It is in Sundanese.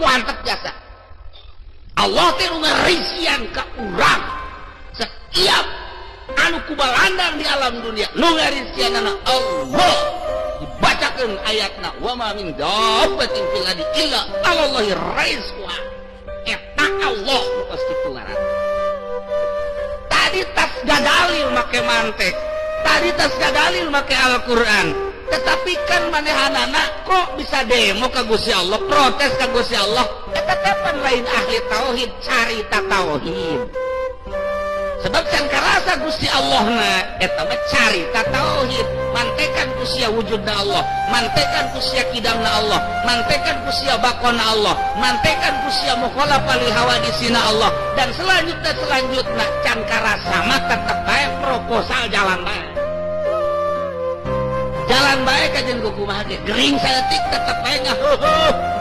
Mantep jasa Allah teh nu ngarisian ka urang. Setiap anu kubalandang di alam dunia nu ngarisianana Allah. Dibacakeun ayatna, wa ma min dabbatin fil ardi illa 'alallahi rizquha. Eta Allah nu kos kitu ngaranna. Tadi tas gadalil make mantek, tadi tas gadalil make Al-Qur'an, tetapi kan manehanana kok bisa demo ka Gusti Allah, protes ka Gusti Allah. Eta kapan lain ahli tauhid, carita tauhid. Sebab can karasa Gusti Allah na eta mah carita tauhid. Mantekan ku sia wujudna Allah, mantekan ku sia kidamna Allah, mantekan ku sia bakona Allah, mantekan ku sia mukhalafah lil hawadisina Allah, dan selanjutnya selanjutnya. Can karasa mah tetep bae proposal jalan bae, jalan bae kajian kumaha ge gering saeutik tetep bae ngahuhuh.